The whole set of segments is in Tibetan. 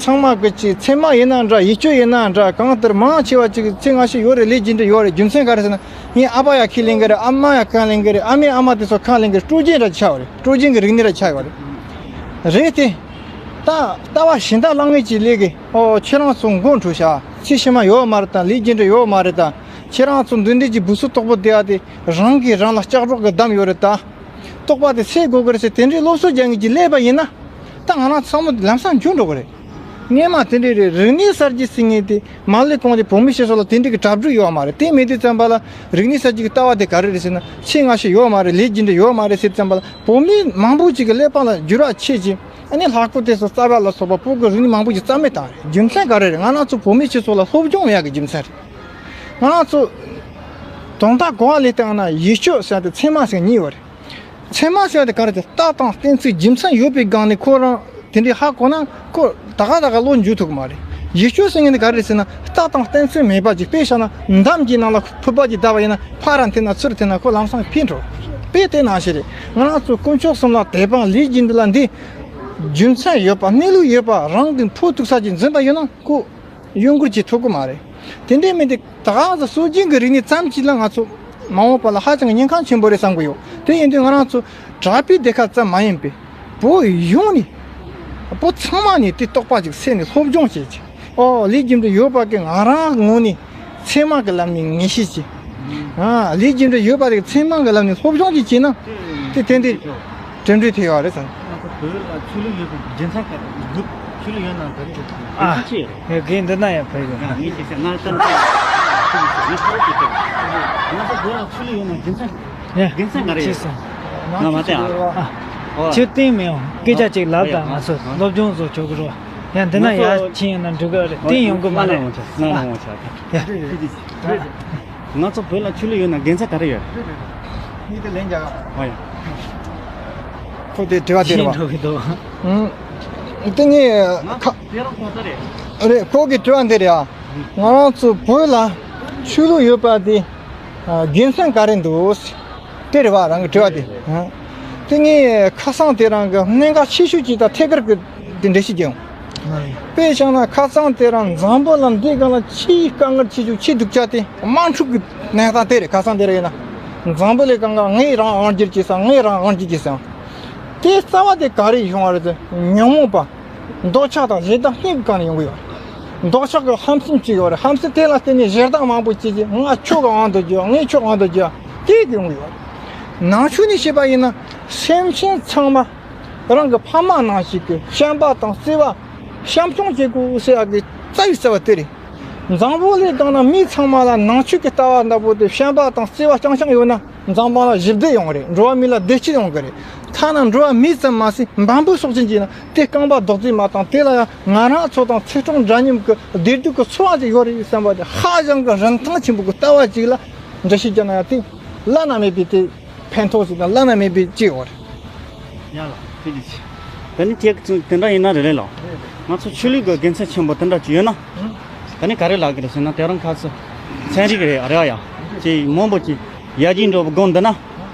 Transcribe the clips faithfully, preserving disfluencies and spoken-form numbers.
ཚང་མ་གི་ཅིག་ཚད་མ་ཡིན་ན་འདྲ། ཡིད་སྤྱོད་ཡིན་ན་འདྲ། གང་ལྟར་མང་ཆེ་བ་ཅིག་ཚེ་སྔ་ཕྱི་ཡོད་རེད། ལས་རྒྱུ་འབྲས་ཡོད་རེད། རྒྱུ་མཚན་ག་རེ་ཟེར་ན། ངའི་ཨ་ཕ་ཡ་ཁས་ལེན་གི་རེད། ཨ་མ་ཡ་ཁས་ལེན་གི་རེད། ཨ་མའི་ཨ་མ་དེ་ཚོ་ཁས་ལེན་གི་རེད། སྲོལ་རྒྱུན་འདྲ་ཆགས་པ་རེད། སྲོལ་རྒྱུན་གི་རིག་གནས་འདྲ་ཆགས་པ་རེད། རེད་དེ། ད་ལྟ་བ་གཞན་དག་བླང་ངེས་ཀྱི་ལས་ཀྱི་ཨོ་ཁྱེད་རང་ཚོ་མགོ་འཁྲུག་ཤག་ཚེ་ཕྱི་མ་ཡོད་མ་རེད་དང་། ལས་རྒྱུ་འབྲས་ཡོད་མ་རེད་དང་། ཁྱེད་རང་ཚོ་འདི་འདྲས་ཀྱི་བུ་སུ་དོག་པོ་བསྡད་ཡ་དེ་རང་གིས་རང་ལ་ལྕགས་སྒྲོག་གིས་བསྡམས་ཡོད་རེད་ད། རྟོགས་པ་དེ་སད་དགོས་ཀྱི་རེད་ཟེར་དེ་འདྲའི་སློབ་གསོ་རྒྱག་མཁན་གྱི་སླེབས་པ་ཡིན་ན། ད་ང་རང་ཚང་མ་ལམ་སང་འཇུ་འགྲོ་གི་རེད། སྔས་མ་དེ་འདྲའི་རེད། རིག་གནས་གསར་བརྗེ་ཟེར་མཁན་དེ་མ་ལས་གོང་དེ་བོད་མི་སྤྱི་ཚོགས་ལ་དེ་འདྲའི་གི་གྲ་སྒྲིག་ཡོད་མ་རེད། དེ་མེད་དུས་ཙམ་པ་ལ་རིག་གནས་གསར་བརྗེ་གི་ལྟ་བ་དེ་ག་རེ་རེད་ཟེར་ན། ཚེ་སྔ་ཕྱི་ཡོད་མ་རེད། ལས་རྒྱུ་འབྲས་ཡོད་མ་རེད་ཟེར་ཙམ་པ་ལ་བོད་མི་མང་པོ་ཅིག་གི་ཀླད་པ་ལ་འགྱུར་བ་ཕྱིན་ཅིང་། ཨ་ནི་ལྷ་སྐུ་དེ་ཚོ་རྩ་བ་ལ་སོགས་པ་བོད་ཀྱི་རིག་གནས་མང་པོ་ཞིག་རྩ་མེད་བཏང་རེད། རྒྱུ་མཚན་ག་རེ་རེད། ང་རང་ཚོ་བོད་མི་སྤྱི་ཚོགས་ལ་སློབ་སྦྱོང་མེད་ཡག་གི་རྒྱུ་མཚན་རེད། ང་རང་ཚོ་དོན་དག་གོ་བ་ལས་བལྟས་ན་ཡིད་སྤྱོད་ཟེར་དེ་ཚད་མ་ཟེར་གཉིས་ཡོད་རེད། ཚད་མ་ཟེར་དེ་ག་རེ་རེད། རྟགས་དང་གཏན་ཚིགས་རྒྱུ་མཚན་ཡོད་པའི་སྒང་ནས་ཁོ་རང་དེ་འདྲའི་ཧ་གོ་ན་ཁོ་ད་ག་ད་ག་བློ་འཇུག་ཐུབ་ཀྱི་མ་རེད། ཡིད་སྤྱོད་ཟེར་མཁན་དེ་ག་རེ་རེད་ཟེར་ན། རྟགས་དང་གཏན་ཚིགས་མེད་པ་ཅིག་དཔེ་བཞག་ན་འདམ་གྱི་ནང་ལ་ཕུད་པ་ཅིག་བརྡབས་པ་ཡིན་ན་ཕར་འཐེན་ན་ཚུར་འཐེན་ན་ཁོ་ལམ་སང་འཕེན་འགྲོ། དཔེ་དེ་ནང་བཞིན་རེད། ང་རང་ཚོ་དཀོན་མཆོག་གསུམ་ལ་དད་པ་ལས་རྒྱུ་འབྲས་ལ་འདི་རྒྱུ་མཚན་ཡོད་པ་གནས་ལུགས་ཡོད་པ་རང་གི་ཕུགས་ཐུག་ས་ཅིག་འཛིན་པ་ཡིན་ན་ཁོ་གཡོ་འགུལ་གྱིས་ཐུབ་ཀྱི་མ་རེད། དེ་འདྲའི་མི་འདི་ད་ག་ཟེ་སྲོལ་རྒྱུན་གྱི་རིག་གནས་ཙམ་ཞིག་ལ་ང་ཚོ་མ་འོངས་པ་ལ་ཧ་ཅང་གི་ཉེན་ཁ་ཆེན་པོ་རེད་བསམ་གྱི་ཡོད། དེ་ཡིན་དུས་ང་རང་ཚོ་གྲྭ་པའི་སྡེ་ཁག་ཙམ་མ་ཡིན་པའི་བོད་ཡོངས་ནས་བོད་ཚང་མ་ནས་དེ་རྟོགས་པ་ཅིག་སད་ནས་སློབ་སྦྱོང་བྱེད་ཅིག་ཨོ་ལས་རྒྱུ་འབྲས་ཡོད་པ་གི་ང་རང་ངོས་ནས་ཚད་མ་གི་ལམ་ནས་ངེས་ཤེས་ཀྱིས། ཨ་ལས་རྒྱུ་འབྲས་ཡོད་པ་དེ་ཚད་མ་གི་ལམ་ནས་སློབ་སྦྱོང་ཅིག་བྱས་ན་དེ་ཏན་ཏན་གྲུབ་འབྲས་ཐོན་ཡོད་རེད་བསམ། ང་ཚོ་བོད་ལ་ཆོས་ལུགས་ཡོད་པའི་རྒྱུ་མཚན་ག་རེ། བོད་ཆོས་ལུགས་ཡོད་ན་ག་རེ་རེད། ཨ་ཆེ་ཡོད། ངས་འདི་ན་ཡང་ཕེབས་ཡོད། ངས་ཅི་ཟེར་ང་ལྟར་ཆོས་ལུགས་ཆོས་ལུགས་ཆོས་ལུགས་ང་ཚོ་བོད་ལ་ཆོས་ལུགས་ཡོད་ན་རྒྱུ་མཚན་ཡ། རྒྱུ་མཚན་ག་རེ་ཡོད། ཅི་ཟེར། ང་མ་བལྟས་ཨ། ཨ། ཨོ། ཁྱོད་བསྟན་མི་ཡོང་། སྐད་ཆ་ཅིག་ལབ་དང་། ང་ཚོ་སློབ་སྦྱོང་བཟོ་ཆོག་གི་རོ། ཡང་འདི་ན་ཡར་ཕྱིན་ཡོང་ན་འགྲིག་གི་རེད། བསྟན་ཡོང་གི་མ་རེད། ང་ལ་འོང་ཆ། ང་ལ་འོང་ཆ། ཡ། ང་ཚོ་བོད་ལ་ཆོས་ལུགས་ཡོད་ན་རྒྱུ་མཚན་ག་རེ་ཡོད། ཨོ་ཡ། ཁོ་དེ་དྲི་བ་དེ་རེད་བ། འགྲོ་གི་འདུག་ཨང་། དེ་ངས་ཁ། རེད། ཁོ་གི་དྲི་བ་འདི་རེད་ཨ། ང་རང་ཚོ་བོད་ལ་ཆོས་ལུགས་ཡོད་པ་དེ་རྒྱུ་མཚན་ག་རེ་འདུག་དེ་རེད་བ། རང་གི་དྲི་བ་དེ། དེ་ངས་ཁ་སང་དེ་རང་གི་གནད་འགག་ཆེ་ཤོས་ཅིག་དང་ཐད་ཀར་གི་དེ་འགྲེལ་བཤད་རྒྱག་ཡོང་། དཔེ་བཞག་ན་ཁ་སང་དེ་རང་འཛམ་བུ་གླིང་འདི་སྒང་ལ་ཆེས་དཀའ་ངལ་ཆེ་ཤོས་ཆེས་སྡུག་ཅག་དེ་དམག་འཁྲུག་གི་གནས་སྟངས་དེ་རེད། ཁ་སང་དེ་ར་ཡིན་ན་འཛམ་བུ་གླིང་སྒང་ག་ངས་རང་དབང་སྒྱུར་བྱེད་ས། ངས་རང་དབང་སྒྱུར་བྱེད་ས། དེ་རྩ་བ་དེ་ག་རེ་བྱུང་བ་རེད་ཟེར། ཉོན་མོངས་པ། འདོད་ཆགས་དང་ཞེ་སྡང་གཉིས་ཀྱི་སྒང་ནས་ཡོང་གི་ཡོད་རེད། འདོད་ཆགས་ཀྱི་ཧམ་སེམས་ཅིག་ཡོད་རེད། ཧམ་སེམས་དེ་ལ་བརྟེན་ནས་ཞེ་སྡང་མང་པོ་སྐྱེས་ཀྱི་ང་ཁྱོད་ཀྱི་དབང་དུ་གྱུར། ངས་ཁྱོད་དབང་དུ་གྱུར། དེ་གི་ཡོང་གི་ཡོད་རེད། ནང་ཆོས་ནས་བཤད་པ་ཡིན་ན་སེམས་ཅན་ཚང་མ་རང་གི་ཕ་མ་ནང་བཞིན་གྱི་བྱམས་པ་དང་བརྩེ་བ་བྱམས་སྐྱོང་བྱེད་དགོས་ཟེར་ཡག་གི་རྩ་བའི་རྩ་བ་དེ་རེད། འཛམ་བུ་གླིང་སྒང་ན་མི་ཚང་མ་ལ་ནང་ཆོས་ཀྱི་ལྟ་བ་འདྲ་པོ་དེ་བྱམས་པ་དང་བརྩེ་བ་རྐྱང་རྐྱང་ཡོད་ན། འཛམ་བུ་གླིང་ལ་ཞི་བདེ་ཡོང་གི་རེད། འགྲོ་བ་མི་ལ་བདེ་སྐྱིད་ཡོང་གི་རེད། ཐ་ན་འགྲོ་བ་མི་ཙམ་མ་ཟད་འབའ་འབུ་སོགས་ཅན་གྱིས་ན་དེ་རྐང་པ་རྡོག་རྫིས་མ་བཏང་། དེ་ལ་ཡང་ང་རང་ཚོ་དང་ཚེ་སྲོག་འདྲ་མཉམ་གྱི་བདེ་སྡུག་གི་ཚོར་བ་ཅིག་ཡོད་རེད་བསམ་པ་དེ་ཧ་ཅང་གི་རིན་ཐང་ཆེན་པོ་གི་ལྟ་བ་ཅིག་ལ་འགྲེལ་བཤད་རྒྱག་ན་ཡང་དེ་བླ་ན་མེད་པའི་དེ་ཕན་ཐོགས་ཟིག་དང་བླ་ན་མེད་པའི་ཅིག་ཡོད་རེད། ཡ་ལ་ཐུགས་རྗེ་ཆེ། ད་ནི་དེ་དེ་འདྲ་ཡིན་ན་རེད་ལེ་ལགས། ང་ཚོ་ཆོས་ལུགས་ཀྱི་དགེ་མཚན་ཆེན་པོ་དེ་འདྲ་ཅིག་ཡོད་ན། ད་ནི་ག་རེ་ལབ་ཀྱི་རེད་ཟེར་ན། དེ་རིང་ཁ་སང་ཚན་རིག་རེད་རེད་ཡ། ཅིག་མང་པོ་ཅིག་ཡར་རྒྱས་འགྲོ་བའི་སྒང་འདི་ན།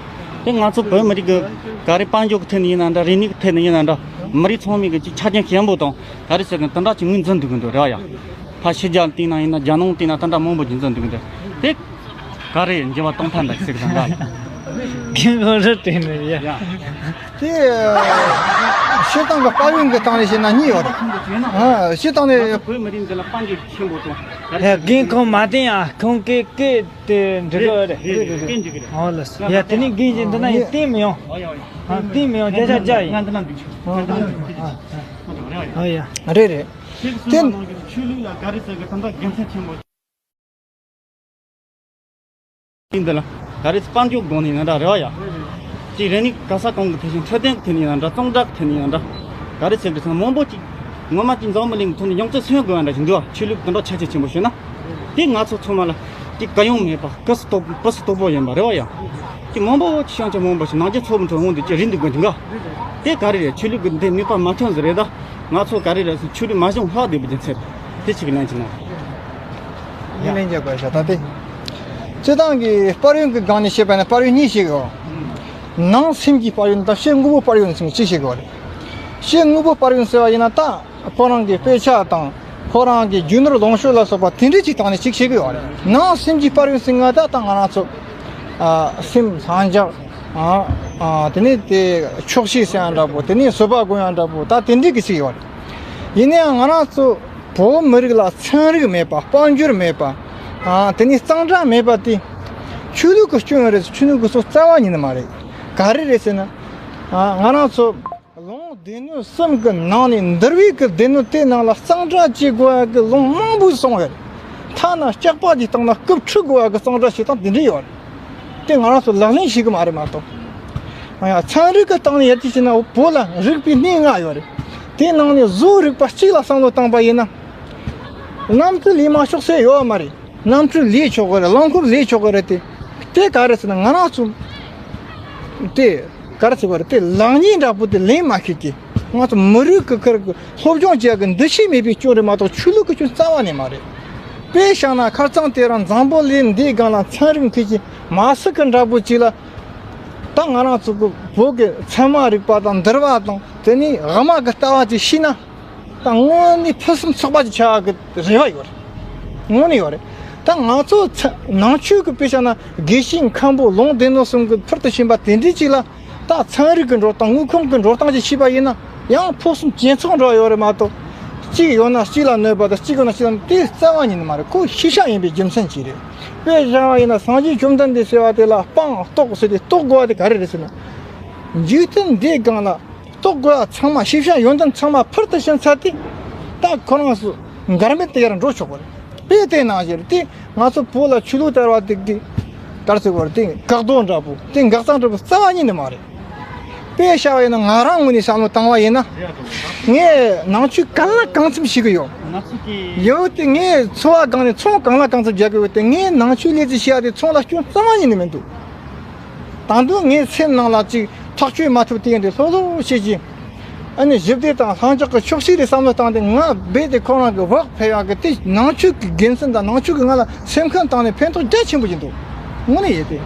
དེ་ང་ཚོ་བོད་མི་རིགས་ཀྱི་ག་རེ་དཔལ་འབྱོར་གྱི་ཐད་ནས་ཡིན་ན་འདྲ། རིག་གནས་ཀྱི་ཐད་ནས་ཡིན་ན་འདྲ། མི་རིགས་ཚང་མའི་གི་ཅིག་ཆ་རྐྱེན་ཞན་པོ་དང་ག་རེ་ཟེར་གི་དེ་འདྲ་ཅིག་ངོས་འཛིན་འདུག་གི་འདུག་རེད་ཡ། ཕ་ཕྱི་རྒྱལ་བལྟས་ན་ཡིན་ན། རྒྱ་ནག་བལྟས་ན་དེ་འདྲ་མང་པོ་ཅིག་འཛིན་འདུག་གི་འདུག་དེ་ག་རེ་འགྱུར་བ་གཏོང་ཐབས་འདྲ་ཟེར་གི་དང་འདྲ། རྒན་ཁོང་རུ་དྲན་ནས་ཡ། དེ་སྤྱིར་བཏང་གི་དཔལ་ཡོན་གྱི་སྟེང་ནས་བཤད་ན་གཉིས་ཡོད་རེད། ཨ་སྤྱིར་བཏང་ནས་བོད་མི་རིགས་འདི་ལ་དཔལ་འབྱོར་ཆེན་པོ་དང་། ཡ་རྒན་ཁོང་མ་བསྟན་ཡ། ཁོང་སྐད་སྐད་དེ་འགྲིག་གི་རེད། རེད་རེད་རེད། སྐད་འགྲིག་གི་རེད། ཨོ་ལགས་སོ། ཡ་དེ་ནས་རྒན་གྱིས་འདི་ན་ཡིན་བསྟན་མི་ཡོང་། ཨ་བསྟན་མི་ཡོང་། སྐད་ཆ་བརྒྱབ་ཡིན། ང་འདི་ན་འདུག་ཆོག་ང་འདི་ན་འདུག་ཆོག་ཨོ་ཡ། རེད་རེད། ཁྱེད་ཀྱི་གསུངས་པ་ནང་བཞིན་ཆོས་ལུགས་ལ་ག་རེ་ཟེར་གི་དེ་འདྲ་དགེ་མཚན་ཆེན་པོ། འདི་ལ་ག་རེ་དཔལ་འབྱོར་སྒང་ནས་ཡིན་ན་འདྲ་རེད་བ་ཡ། ཅིག་རིག་གནས་ག་ས་གང་གི་ཐད་ཤིང་འཕྲོད་བསྟེན་གྱི་ཐད་ནས་ཡིན་ན་འདྲ། གཙང་སྦྲ་གི་ཐད་ནས་ཡིན་ན་འདྲ། ག་རེ་ཟེར་དུས་ཚང་མང་པོ་ཅིག་ངོ་མ་ཅིག་འཛམ་བུ་གླིང་གི་ཐོག་ནས་ཡོངས་རྫོགས་མཚོན་དགོས་པ་འདྲ་ཞིག་འདུག་བ། ཆོས་ལུགས་དེ་འདྲ་ཁྱད་ཆོས་ཆེན་པོ་ཞིག་ན། དེ་ང་ཚོ་ཚང་མ་ལ་ཅིག་གུ་ཡངས་མེད་པ། གུ་སུ་དོག་སྤུ་སུ་དོག་པོ་ཡིན་པ་རེད་བ་ཡ། ཅིག་མང་པོ་ཅིག་ཤང་ཅིག་མང་པོ་ཞིག་ནང་ཆེན་ཚོགས་པའི་ཁྲོད་འོང་དུས་ཅིག་རིན་འདུག་དགོས་འདུག་ག་དེ་ག་རེ་རེད། ཆོས་ལུགས་ཀྱི་འདི་ནུས་པ་མ་ཐོན་ཟེར་རེད་ད། ང་ཚོ་ག་རེ་རེད་ཟེར། ཆོས་ལུགས་མ་བྱུང་ལྷག་བསྡད་པའི་རྒྱུ་མཚན་དེ་ཅིག་ལན་ཅིག་གནང་། ངས་ལན་རྒྱག་དགོས་ཤག་ད་དེ། སྤྱིར་བཏང་གི་དཔལ་ཡོན་གྱི་སྒང་ནས་བཤད་པ་ན་དཔལ་ཡོན་གཉིས་བཤད་དགོས། ནང་སེམས་ཀྱི་དཔལ་ཡོན་དང་ཕྱི་དངོས་པོའི་དཔལ་ཡོན་ཟེར་ནས་གཅིག་བཤད་དགོས་རེད། ཕྱི་དངོས་པོའི་དཔལ་ཡོན་ཟེར་བ་ཡིན་ན་ད། ཁོ་རང་གི་དཔེ་ཆ་དང་ཁོ་རང་གི་རྒྱུ་ནོར་ལོངས་སྤྱོད་ལ་སོགས་པ་དེ་འདྲ་ཅིག་བཏང་ནས་ཅིག་བྱེད་ཀྱི་ཡོད་རེད། ནང་སེམས་ཀྱི་དཔལ་ཡོན་ཟེར་ང་ད་ད་ང་རང་ཚོ་ཨ་སེམས་ལྷིང་འཇགས་ཨ་ཨ་དེ་ནས་དེ་ཆོག་ཤེས་ཟེར་ཡ་འདྲ་པོ། དེ་ནས་བཟོད་པ་སྒོམ་ཡ་འདྲ་པོ། ད་དེ་འདྲ་གི་ཅིག་ཡོད་རེད། ཡིན་ན་ཡང་ང་རང་ཚོ་བོད་མི་རིགས་ལ་ཚན་རིག་མེད་པ། དཔལ་འབྱོར་མེད་པ། ཨ་དེ་ནས་གཙང་སྦྲ་མེད་པ་དེ་ཆོས་ལུགས་ཀྱི་སྐྱོན་རེད། ཆོས་ལུགས་ཀྱི་སོ་རྩ་བ་ཉིད་ནས་མ་རེད། ག་རེ་རེད་ཟེར་ན། ཨ་ང་རང་ཚོ་ལུང་སྡེ་སྣོད་གསུམ་གྱི་ནང་ནས་འདུལ་བའི་གི་སྡེ་སྣོད་དེ་ནང་ལ་གཙང་སྦྲ་བྱེད་དགོས་ཡ་གི་ལུང་མང་པོ་གསུངས་ཡོད་རེད། ཐ་ན་སྐྱག་པ་ཅིག་བཏང་ན་རྐུབ་འཁྲུ་དགོས་ཡ་གི་གཙང་སྦྲ་བྱེད་སྟངས་དེ་འདྲ་ཡོད་རེད། དེ་ང་རང་ཚོ་ལག་ལེན་བྱེད་གི་མ་རེད་མ་གཏོགས། ཡང་ཚན་རིག་གི་སྟེང་ནས་ཡར་རྒྱས་བྱས་ན་བོད་ལ་རིག་པའི་གནས་ལྔ་ཡོད་རེད། དེའི་ནང་ནས་བཟོ་རིག་པ་གཅིག་ལ་བསམ་བློ་བཏང་པ་ཡིན་ན། གནམ་གྲུ་ལས་མ་ཤོག་ས་ཡོད་མ་རེད། གནམ་གྲུ་ལས་ཆོག་གི་རེད། རླངས་འཁོར་ལས་ཆོག་གི་རེད་དེ། དེ་ག་རེ་ཟེར་ན་ང་རང་ཚོ་དེ་ག་རེ་ཟེར་བ་རེད། དེ་ལེགས་ཉེས་འདྲ་པོ་དེ་ལེན་མ་ཤེས་ཀྱི། ང་ཚོ་མི་རིགས་ཀྱི་ཁུར་གྱི་སློབ་སྦྱོང་བྱེད་ཡག་གི་འདུ་ཤེས་མེད་པའི་སྐྱོན་རེད་མ་གཏོགས་ཆོས་ལུགས་ཀྱི་སྐྱོན་རྩ་བ་ནས་མ་རེད། དཔེ་བཞག་ན་ཁ་རྩང་དེ་རིང་འཛམ་བུ་གླིང་འདིའི་སྒང་ལ་ཚན་རིག་མཁས་ཅན་མ་སུ་ཀི་འདྲ་པོ་ཅིག་ལ། ད་ང་རང་ཚོ་གི་བོད་ཀྱི་ཚད་མ་རིག་པ་དང་འདུལ་བ་དང་དེ་ནས་དབུ་མ་གི་ལྟ་བ་ཅིག་ཤེས་ན། ད་དངོས་གནས་ཕུན་སུམ་ཚོགས་པ་ཅིག་ཆགས་ཀྱི་རེ་བ་ཡོད་རེད། དངོས་གནས་ཡོད་རེད། ད་ང་ཚོ་ཚ་ནང་ཆོས་ཀྱི་དཔེ་བཞག་ན་དགེ་བཤེས་མཁན་པོ་ལུང་སྡེ་སྣོད་གསུམ་གྱི་ཕུལ་དུ་ཕྱིན་པ་དེ་འདྲའི་ཅིག་ལ། ད་ཚན་རིག་གི་འགྲོ་སྟངས། དངོས་ཁམས་ཀྱི་འགྲོ་སྟངས་ཅིག་ཤེས་པ་ཡིན་ན་ཡང་ཕུན་སུམ་ཇེ་ཚོགས་འགྲོ་ཡོད་རེད་མ་གཏོགས། གཅིག་ཡོད་ན་གཅིག་ལ་གནོད་པ་དང་། གཅིག་ཡོད་ན་གཅིག་ལ་གནོད་པ་དེ་རྩ་བ་ཉིད་ནས་མ་རེད། ཁོ་ཤེས་བྱ་ཡིན་པའི་རྒྱུ་མཚན་ཅིག་རེད། དཔེ་བཞག་པ་ཡིན་ན་སངས་རྒྱས་བཅོམ་ལྡན་འདས་ཟེར་བ་དེ་ལ་སྤང་རྟོགས་ཟེར་ཏེ་རྟོགས་དགོས་པ་དེ་ག་རེ་རེད་ཟེར་ན། འཇིག་རྟེན་འདིའི་སྒང་ལ་རྟོགས་དགོས་པ་ཚང་མ། ཤེས་བྱ་ཡོན་ཏན་ཚང་མ་ཕུལ་དུ་ཕྱིན་ཚར་ཏེ། ད་ཁོ་རང་ཚོ་འགལ་མེད་དུ་ཡར་འགྲོ་ཆོག་གི་རེད། དཔེ་དེ་ནང་བཞིན་རེད་དེ། ང་ཚོ་བོད་ལ་ཆོས་ལུགས་དར་བ་དེ་དེ་ག་རེ་ཟེར་དགོས་རེད། དེ་འགག་རྡོ་འདྲ་པོ། དེ་འགག་རྩ་འདྲ་པོ་རྩ་བ་ཉིད་ནས་མ་རེད། དཔེ་བཞག་པ་ཡིན་ན་ང་རང་ངོས་ནས་བསམ་བློ་བཏང་བ་ཡིན་ན། ངས་ནང་ཆོས་གང་ལ་གང་འཚམ་ཤེས་ཀྱི་ཡོད། ཡོད་དེ་ངས་འཚོ་བ་སྒང་ནས་ཚོང་གང་ལ་གང་འཚམ་རྒྱག་གི་ཡོད་དེ། ངས་ནང་ཆོས་ལས་རྩིས་བྱེད་ཡ་དེ་ཚོང་ལ་སྐྱོན་རྩ་བ་ཉིད་ནས་མི་འདུག། དང་དུ་ངའི་སེམས་ནང་ལ་ཅིག་ཐག་གཅོད་མ་ཐུབ་དེ་ཡིན་དེ་ལྷོད་ལྷོད་བྱེད་ཀྱི། ཨ་ནི་ཞི་བདེ་དང་ལྷིང་འཇགས་ཀྱི་ཕྱོགས་བཤིག་རེ་བསམ་བློ་བཏང་སྟེ། ང་རྦད་དེ་ཁོ་རང་གི་བག་ཕེབས་ཡག་གི་དེ་ནང་ཆོས་ཀྱི་དགེ་མཚན་དང་ནང་ཆོས་ཀྱི་ང་ལ་སེམས་ཁམས་བཏང་ནས་ཕན་ཐོགས་རྒྱ་ཆེན་པོ་ཡིན་འདུག། དངོས་གནས་ཡིན་ཏེ།